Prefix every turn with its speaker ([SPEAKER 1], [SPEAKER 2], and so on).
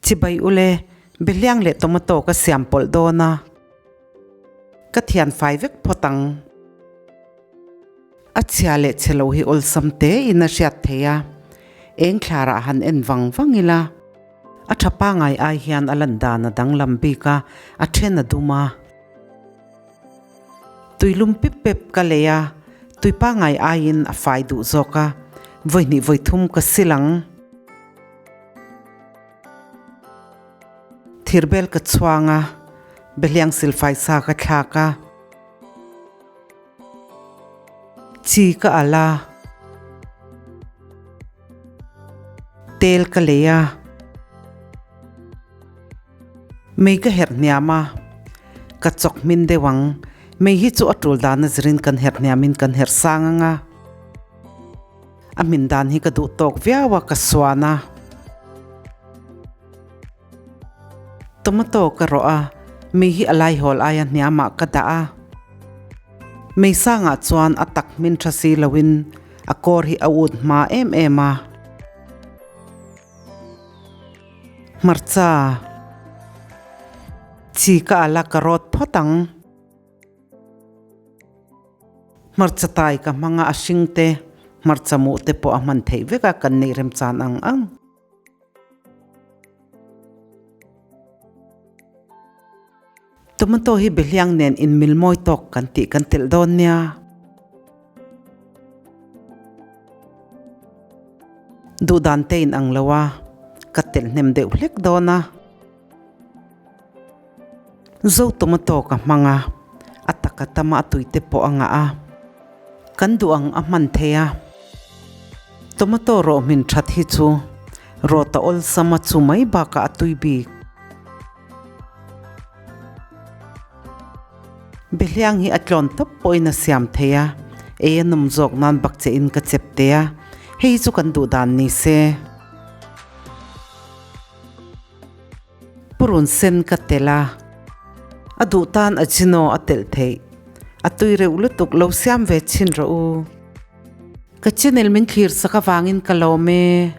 [SPEAKER 1] Chibai ule, behliang leh tomato ka siam pawlh dawn a. Ka thian fai vek phawt ang. A chhia leh chhe lo hi awlsam te in a hriat thei a, eng thlarah han en vang vang ila. A tha pangai ai hian a lan dan a danglam bik a, a then a dum a. Tuilum pep pep ka lei a, tui pangai aiin a fai duh zawk a, vawi hnih vawi thum ka sil ang. Thirbel ka chhuang a, behliang silfai sa ka thlak a. Chi ka al a, tel ka lei a, mei ka herh hniam a, ka chawk hmin deuh ang. Mei hi chu a tul dan a zirin kan herh hniamin kan herh sang ang a. A hmin dan hi ka duh tawk viau a, ka suan a. Tomato ka rawh a, mei hi a laihawl aia hniamah ka dah a. Mei sangah chuan a tak hmin tha si loin a kawr hi a ut hma em em a. Hmarcha chi ka ala ka rawt phawt ang. Hmarcha tai ka hmanga a hring te, hmarcha muh te pawh a hman theih vek a kan neih remchan ang ang. Tomato hi behliang nen inmil mawi tawk kan tih kan telh dawn nia. Duhdan te in ang lo a, ka telh hnem deuh hlek dawn a. Zo tomato ka hmang a, a taka tama a tuite pawh a ngah a. Kan duh ang a hman thei a. Tomato rawh hmin that hi chu rawt a awlsam a chu mai bakah a tui bik. Behliang hi a tlawn tawp pawhin a siam thei a, ei a nawm zawk nan bak che in ka chep te a, hei hi chu kan duh dan ni se. Purun sen ka telh a, a duh tan a chino a telh theih. A tui reuh lutuk lo siam ve chhin rawh u. Ka channel min thlir sak avangin ka lawm e.